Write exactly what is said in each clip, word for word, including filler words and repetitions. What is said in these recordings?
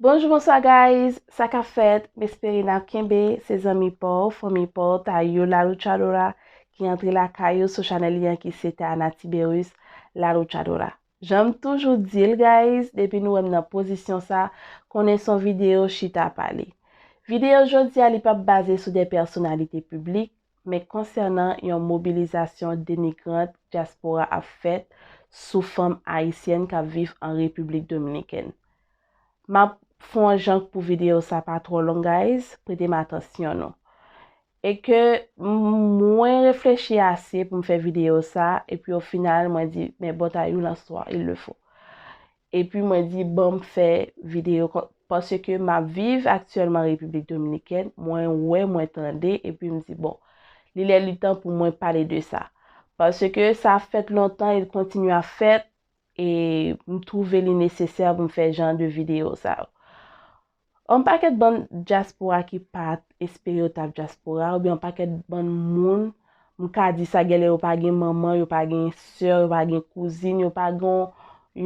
Bonjou, bonswa guys, sa k ap fèt? M espere n ap kenbe, se zanmi pa w, fanmi pa w, Tayou La Luchadora ki antre lakay ou sou chanèl li an ki se Tayana Tiberius La Luchadora. Jan m toujou di l guys, depi nou wè m nan pozisyon sa, konnen se yon videyo chita pale. Videyo jodi a li p ap baze sou de pèsonalite piblik, men konsènan yon mobilizasyon denigrant dyaspora ap fèt sou fanm ayisyèn k ap viv an Repiblik Dominikèn. M ap fè yon jan pou videyo sa pa twò long guys, prete m atansyon nou. E ke mwen reflechi ase pou m fè videyo sa, epi o final mwen di, men bon, Tayou, lanswa, il le faut. Epi mwen di, ban m fè videyo, paske m ap viv aktyèlman Repiblik Dominikèn, mwen wè, mwen tande, epi m di, bon, li lè li tan pou mwen pale de sa. Paske sa fèt lontan, e l kontinye ap fèt, e m twouve li nesesè pou m fè jan de videyo sa yo. Yon pakèt bann dyaspora ki pa espere yo t ap dyaspora, oubyen yon pakèt bann moun, m ka di sa, genlè yo pa gen manman, yo pa gen sè, yo pa gen kouzin, yo pa gen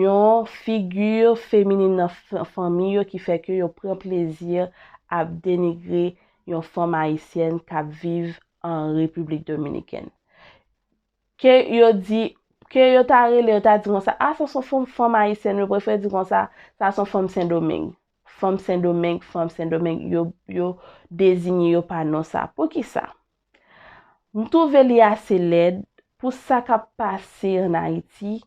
yon figi feminin nan fanmi yo ki fè ke yo pran plezi ap denigre yon fanm ayisyèn k ap viv an Repiblik Dominikèn. Ke yo di, ke yo ta rele, yo ta di konsa, a, sa se yon fanm ayisyèn, yo prefere di konsa, sa se yon fanm Sendomeng. Fanm Sendomeng, fanm Sendomeng, yo, yo dezinye yo pa non sa. Poukisa? M twouve li ase lèd pou sa k ap pase ann Ayiti,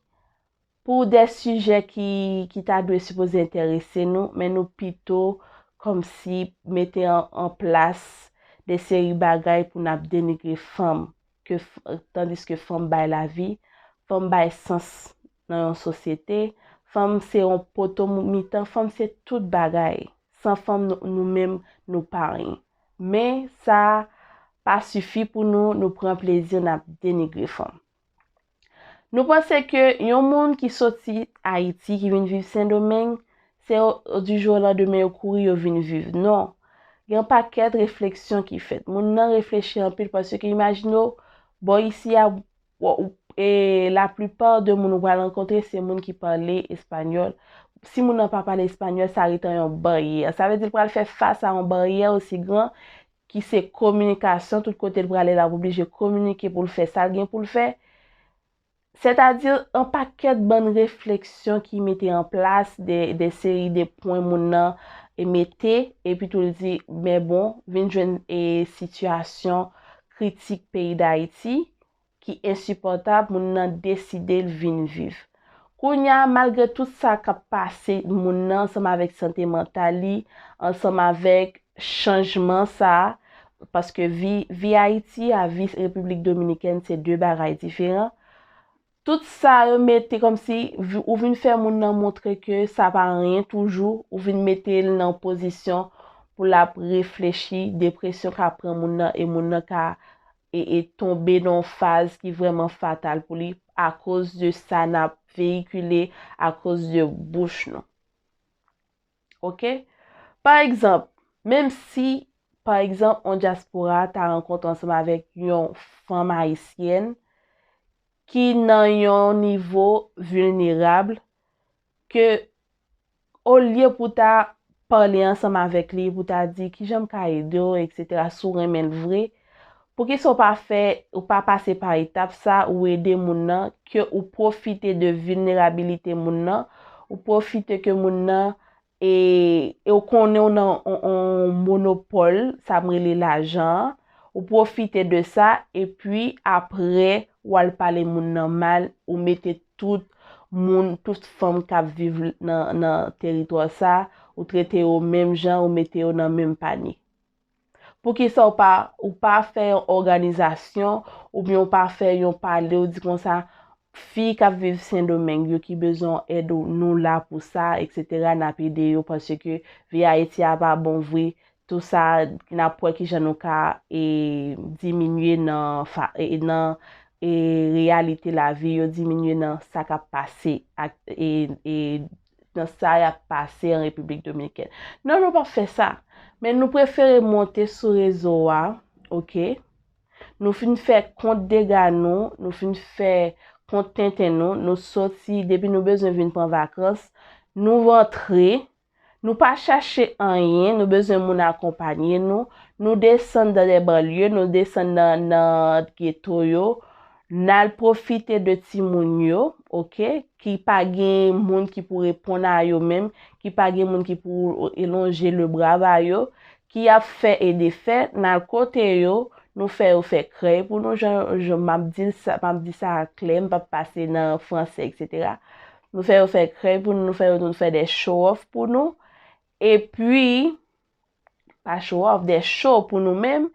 pou de sijè ki, ki ta dwe sipoze enterese nou, men nou pito kòmsi mete an, an plas de seri bagay pou n ap denigre fanm, ke, tandiske fanm bay lavi, fanm bay sans nan yon sosyete, fanm se yon poto mitan, fanm se tout bagay. San fanm, nou, nou menm, nou pa anyen. Men sa pa sifi pou nou, nou pran plezi n ap denigre fanm. Nou panse ke yon moun ki soti Ayiti, ki vin viv Sendomeng, se yo, du jour au lendemain yo kouri, yo vin viv. Non. Gen yon pakèt refleksyon ki fèt. Moun nan reflechi anpil paske imajine w, bò isi a, w- w- e laplipa de moun ou pral rankontre se moun ki pale espanyòl. Si moun nan pa pale espanyòl, sa rete yon baryè. Sa vle di l pral fè fas a yon baryè osi gran ki se kominikasyon, tout kote l prale l ap oblije kominike pou l fè sa l gen pou l fè. Sètadi, yon pakèt bann refleksyon ki mete an plas de, de seri de pwen moun nan e mete, epi tou l di, men bon, vin jwenn e sitiyasyon kritik peyi Dayiti ki ensipòtab, moun nan deside l vin viv. Kounye a, malgre tout sa k ap pase moun nan ansanm avèk sante mantal li, ansanm avèk chanjman sa a, paske vi, vi Ayiti a vi Repiblik Dominikèn se de bagay diferan. Tout sa yo mete kòmsi vi- ou vin fè moun nan montre ke sa pa anyen toujou, ou vin mete l nan pozisyon pou l ap reflechi, depresyon ka pran moun nan e moun nan ka e, e tonbe nan yon faz ki vrèman fatal pou li akoz de sa n ap veyikile akoz de bouch nou. Oke? Pa egzanp, menm si, pa egzanp, yon dyaspora ta rankontre ansanm avèk yon fanm ayisyèn ki nan yon nivo vilnerab, ke olye pou ta pale ansanm avèk li, pou ta di kijan m ka ede w, etsetera, si w renmen l vre, poukisa w pa fè, ou pa pase pa etap sa, ou ede moun nan, ke ou pwofite de vilnerabilite moun nan, ou pwofite ke moun nan, e, e ou konnen w nan on, on monopòl, sa m rele lajan an, ou pwofite de sa, epi apre, w al pale moun nan mal, ou mete tout moun, tout fanm k ap viv nan, nan teritwa sa, ou trete yo menm jan, ou mete yo nan menm panye. Poukisa w pa, ou pa fè yon òganizasyon, oubyen w pa fè yon pale, w di konsa, fi k ap viv Sendomeng yo ki bezwen èd ou, nou la pou sa, etsetera, n ap ede yo, paske vi Ayiti a pa bon vre, tou sa, n ap wè kijan nou ka, e, diminye nan fa- e, nan, e, reyalite lavi yo, diminye nan sa k ap pase ak, e, e, nan sa y ap pase an Repiblik Dominikèn. Non, nou p ap fè sa. Men nou prefere monte sou rezo a, oke? Nou fin fè kont dega nou, nou fin fè kont tenten nou, nou soti, depi nou bezwen vin pran vakans, nou rantre, Nou pa chache anyen, nou bezwen moun akonpanye nou. Nou desann nan de banlye, nou desann nan, nan geto yo. N al pwofite de timoun yo, oke? Ki pa gen moun ki pou reponn a yo menm, ki pa gen moun ki pou elonje lebra ba yo, ki ap fè e defè, n al kote yo, nou fè yo fè krèy pou nou, jan, jan m ap di sa, m ap di sa klè, m p ap pase nan franse, etsetera. Nou fè yo fè krèy pou nou, nou fè yo, nou fè de show off pou nou. Epi, pa show off, de show pou nou menm.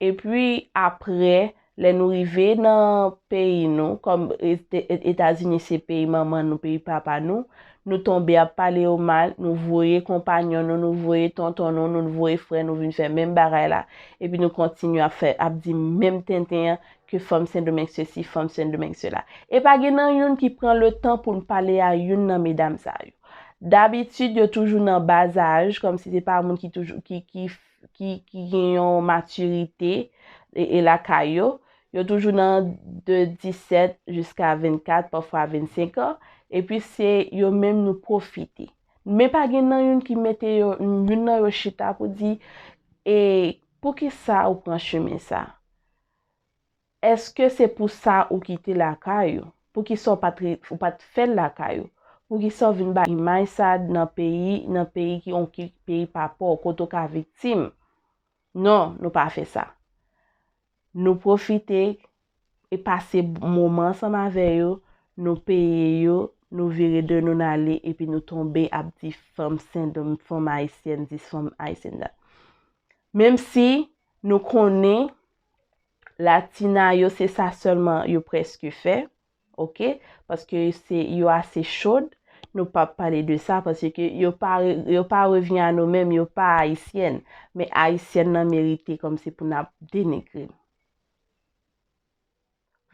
Epi, apre, lè nou rive nan peyi nou, kòm Ete-, Etazini se peyi manman nou, peyi papa nou, nou tonbe ap pale yo mal, nou voye konpayon nou, nou voye tonton nou, nou voye frè nou vin fè menm bagay la, epi nou kontinye ap fè, ap di menm tenten an ke fanm Sendomeng sesi, fanm Sendomeng sela. E pa gen nan youn ki pran letan pou n pale a youn nan medam sa yo. Dabitid, yo toujou nan ba zaj, kòmsi se pa moun ki toujou, ki, ki, ki, ki gen yon matirite e, e lakay yo. Yo toujou nan de disèt jiska vennkat, pafwa vennsenk an. Epi se yo menm nou pwofite. Men pa gen nan youn ki mete yo, youn nan yo chita pou di, e poukisa ou pran chemen sa? Èske se pou sa ou kite lakay ou? Poukisa w pa t re-, ou pa t fè l lakay ou? Poukisa w vin bay imaj sa nan peyi, nan peyi ki yon ki peyi pa pa w, kote w ka viktim? Non, nou pa fè sa. Nou pwofite e pase moman ansanm avè yo, nou peye yo, nou vire do nou n ale, epi nou tonbe ap di fanm Sendomeng, fanm ayisyèn, dis fanm ayisyèn dat. Menm si nou konnen Latina yo, se sa sèlman yo prèske fè, oke? Paske se, yo ase chod, nou p ap pale de sa, paske yo pa re-, yo pa revyen a nou menm, yo pa ayisyèn, men ayisyèn nan merite kòmsi pou n ap denigre l.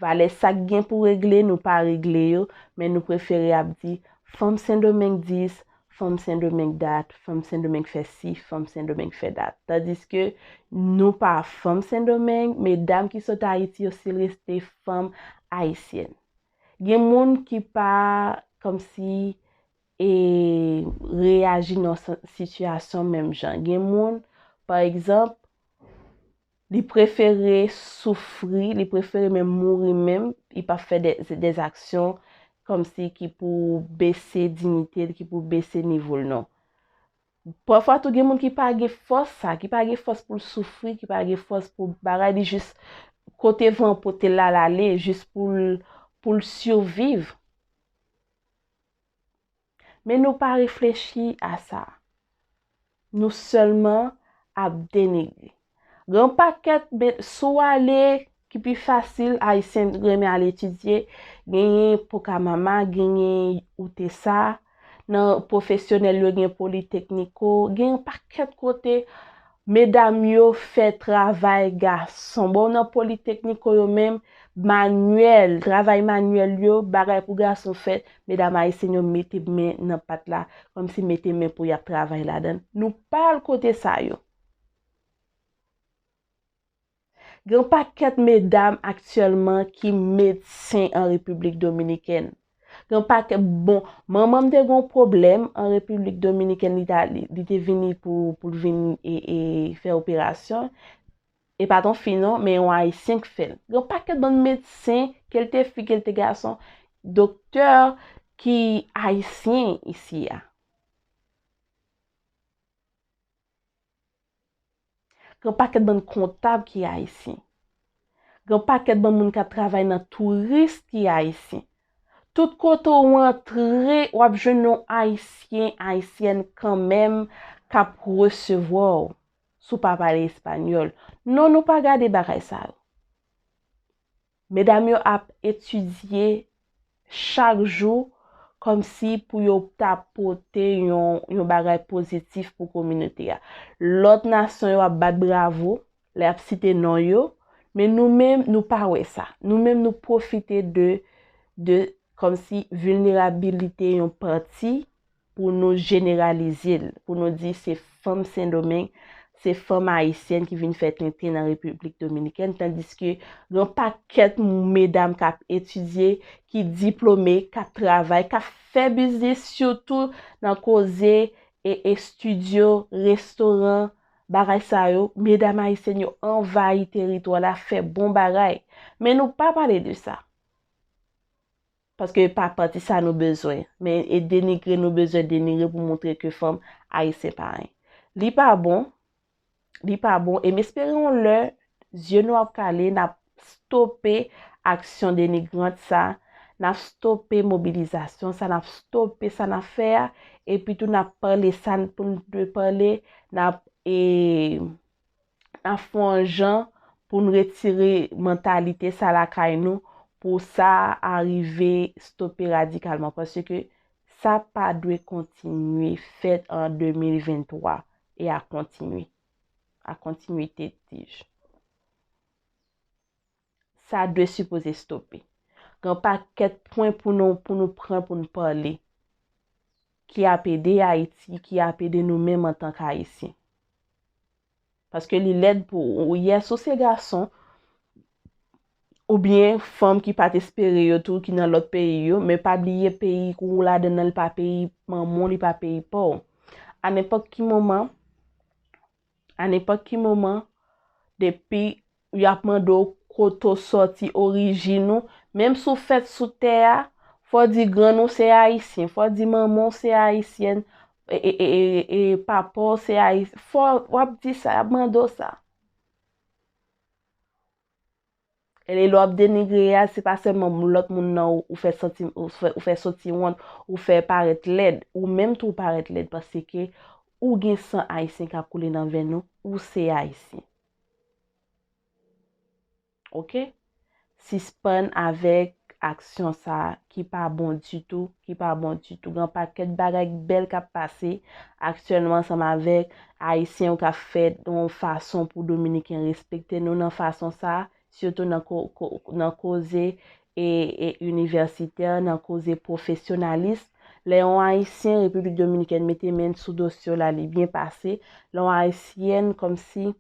Valè sa k gen pou regle, nou pa regle yo, men nou prefere ap di, fanm Sendomeng dis, fanm Sendomeng dat, fanm Sendomeng fè si, fanm Sendomeng fè dat. Tandiske nou pa fanm Sendomeng, medam ki sot Ayiti yo, se reste fanm ayisyèn. Gen moun ki pa, kòmsi, e reyaji nan sa-, sitiyasyon menm jan. Gen moun, pa egzanp, li prefere soufri, li prefere menm mouri menm, li pa fè de, de aksyon kòmsi ki pou bese diyite l, ki pou bese nivo l, non. Pafwa tou gen moun ki pa gen fòs sa, ki pa gen fòs pou l soufri, ki pa gen fòs pou bagay, li jis kote van pote l la, l ale, jis pou l, pou l siviv. Men nou pa reflechi a sa. Nou sèlman ap denigre. Gen yon pakèt, men, si w ale, ki pi fasil, Ayisyen renmen al etidye, genyen Pokamama, genyen Utesa, nan pwofesyonèl yo gen Politekniko, gen yon pakèt kote medam yo fè travay gason. Bon, nan Politekniko yo menm, manyèl, travay manyèl yo, bagay pou gason fèt, medam ayisyen yo mete men nan pat la, kòmsi mete men pou y ap travay ladan l. Nou pa al kote sa yo. Gen yon pakèt medam aktyèlman ki medsen an Repiblik Dominikèn. Gen yon pakèt, bon, manman m te gen yon pwoblèm an Repiblik Dominikèn, li ta, li, li te vini pou, pou l vin e, e fè operasyon. E pa t yon fi non, men yon ayisyen k fè l. Gen yon pakèt bann medsen, ke l te fi, ke l te gason, doktè ki ayisyen isi a. Gen pakèt bann kontab ki ayisyen. Gen pakèt bann moun k ap travay nan touris ki ayisyen. Tout kote w antre, w ap jwenn yon ayisyen, ayisyèn kanmenm k ap resevwa w si w pa pale espanyòl. Non, nou pa gade bagay sa yo. Medam yo ap etidye chak jou kòmsi pou yo ta pote yon, yon bagay pozitif pou kominote a. Lòt nasyon yo ap bat bravo lè y ap site non yo, men nou menm, nou pa wè sa. Nou menm, nou pwofite de, de kòmsi vilnerabilite yon pati pou nou jeneralize l, pou nou di se fanm Sendomeng, se fanm ayisyèn ki vin fè tenten nan Repiblik Dominikèn, tandiske gen yon pakèt medam k ap etidye, ki diplome, k ap travay, k ap fè biznis, sitou nan koze e, e estidyo, restoran, bagay sa yo, medam ayisyèn yo anvayi teritwa la, fè bon bagay. Men nou pa pale de sa. Paske e pa pati sa nou bezwen. Men e denigre nou bezwen denigre pou montre ke fanm ayisyen pa anyen. Li pa bon, li pa bon, e m espere yon lè, zye nou ap kale, n ap stope aksyon denigrant sa, n ap stope mobilizasyon sa, n ap stope sa n ap fè a, epi tou n ap pale sa n pou n dwe pale, n ap, e, n ap fè yon jan pou n retire mantalite sa lakay nou, pou sa arive stope radikalman, paske sa pa dwe kontinye fèt an de mil venntwa e a kontinye, a kontinye te tij. Sa dwe sipoze stope. Gen pakèt pwen pou nou, pou nou pran, pou nou pale, ki ap ede Ayiti, ki ap ede nou menm antanke Ayisyen. Paske li lèd pou ou, yes, ou se gason, oubyen fanm ki pa t espere yo tou, ki nan lòt peyi yo, men pa bliye peyi ou ladan nan, li pa peyi manman w, li pa peyi pa w. A nenpòt ki moman, a nenpòt ki moman, depi y ap mande w kote w sòti, orijin ou, menm si w fèt sou tè a, fò w di grann ou se ayisyen, fò w di manman w se ayisyèn, e, e, e, e, e papa w se ayisyen, fò w ap di sa, y ap mande w sa. E lè w ap denigre a, se pa sèlman lòt moun nan ou, ou fè santi, ou fè, ou fè soti wont, ou fè parèt lèd, ou menm tou w parèt lèd, paske ou gen san ayisyen k ap koule nan venn ou, ou se ayisyen. Oke? Sispann avèk aksyon sa a ki pa bon ditou, ki pa bon ditou. Gen pakèt bagay bèl k ap pase aktyèlman ansanm avèk Ayisyen yo k ap fè yon fason pou Dominiken respekte nou nan fason sa a, sitou nan ko-, ko-, nan koze e, e inivèsitè, nan koze pwofesyonalis. Lè yon Ayisyen Repiblik Dominikèn mete men sou dosye w la, li byen pase. Lè yon Ayisyèn, kòmsi,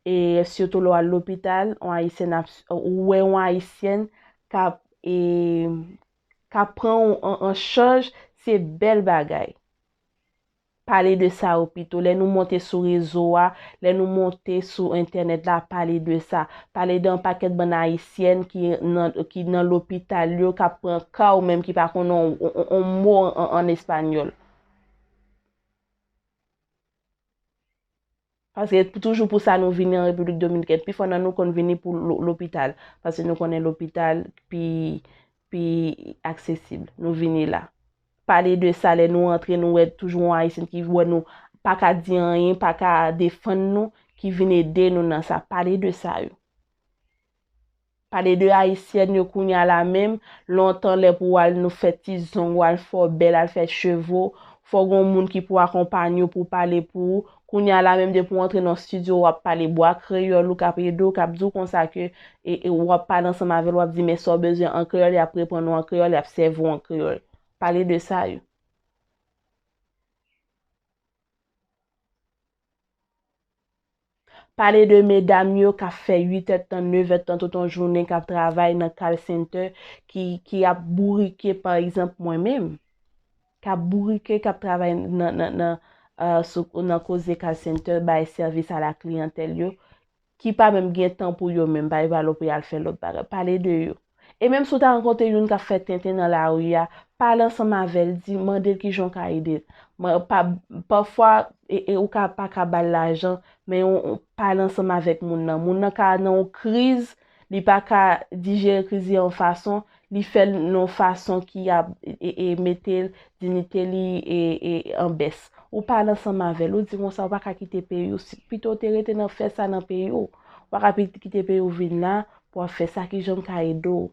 e sitou lè w al lopital, yon Ayisyèn ap, ou wè yon Ayisyèn k ap, e, k ap pran w an, an chaj, se bèl bagay. Pale de sa yo pito. Lè nou monte sou rezo a, lè nou monte sou entènèt la, pale de sa. Pale de yon pakèt bann Ayisyèn ki nan, ki nan lopital yo, k ap pran ka ou menm ki pa konn yon, yon, yon mo an, an espanyòl. Paske pou, toujou pou sa nou vini an Repiblik Dominikèn. Pifò nan nou konn vini pou lo-, lopital, paske nou konnen lopital pi, pi aksesib. Nou vini la. Pale de sa, lè nou antre, nou wè toujou yon Ayisyen ki wè nou pa ka di anyen, pa gen yon defann nou, ki vin ede nou nan sa. Pale de sa yo. Pale de Ayisyèn yo kounye a la menm, lontan lè pou w al nou fè ti zong, w al fè w bèl, al fè cheve w, fò gen yon moun ki pou akonpanye w, pou pale pou ou. Kounye a la menm, depi w antre nan estidyo, w ap pale bwa kreyòl ou k ap ede w, k ap di w konsa ke, e, e, w ap pale ansanm avè l, w ap di, men sa w bezwen an kreyòl, y ap reponn ou an kreyòl, y ap sèvi w an kreyòl. Pale de sa yo. Pale de medam yo k ap fè uit èdtan, nèf èdtan tout yon jounen, k ap travay nan call center, ki, ki ap bourike, pa egzanp, mwen menm, k ap bourike, k ap travay nan, nan, nan, euh, sou, nan koze call center, bay sèvis a la kliyantèl yo, ki pa menm gen tan pou yo menm, bay balo pou y al fè lòt bagay. Pale de yo. E menm si w ta rankontre youn k ap fè tenten nan lari a, pale ansanm avè l, di, mande l kijan w ka ede l. Man-, pa, pafwa, e, e, ou ka pa ka ba l lajan, men w, w pale ansanm avèk moun nan. Moun nan ka nan yon kriz, li pa ka dijere kriz li an fason, li fè l nan yon fason ki ap, e, e, e mete l, diyite li, e, e, an bès. Ou pale ansanm avè l, ou di konsa, ou pa ka kite peyi w, si, pito w te rete nan fè sa nan peyi w. Ou pa ka pi-, kite peyi w vin la, pou w ap fè sa, kijan m ka ede w?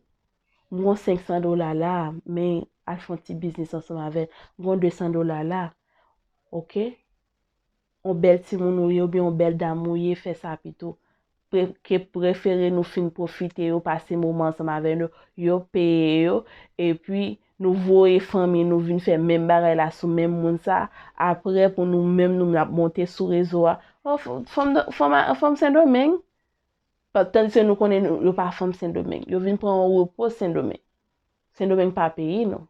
M gon senk san dola la, men al fè yon ti biznis ansanm avè l. M gon de san dola la. Oke? Yon bèl timoun ou ye, oubyen yon bèl dam ou ye, fè sa pito. Pre-, ke prefere nou fin pwofite yo, pase moman ansanm avè nou, yo peye yo, epi nou voye fanmi nou vin fè menm bagay la sou menm moun sa, apre pou nou menm nou ap monte sou rezo a. Oh, f-, fanm, fanm, fanm Sendomeng. Pa-, tandis ke nou konnen nou, yo pa fanm Sendomeng. Yo vin pran yon repo Sendomeng. Sendomeng pa peyi nou.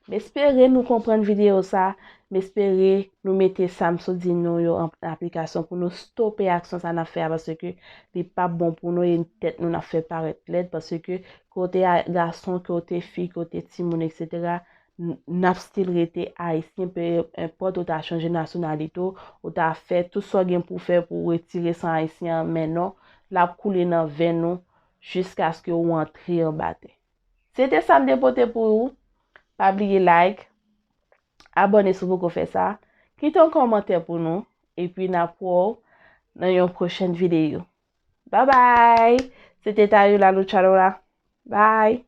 M espere nou konprann videyo sa. M espere nou mete sa m sot di nou yo an aplikasyon pou nou stope aksyon sa n ap fè a, paske li p ap bon pou nou, e tèt nou n ap fè parèt lèd, paske ke w te gason, ke w te fi, ke w te timoun, etsetera, n ap still rete Ayisyen, pe enpòt ou ta chanje nasyonalite w, ou ta fè tout sa w gen pou w fè pou w retire san Ayisyen an, men non, l ap koule nan venn ou jiskaske w antre anba tè. Se te sa m te pote pou ou. Pa bliye like, abòne si w poko fè sa, kite yon kòmantè pou nou, epi n ap wè w nan yon pwochèn videyo. Babay! Se te Tayou la Luchadora. Bye!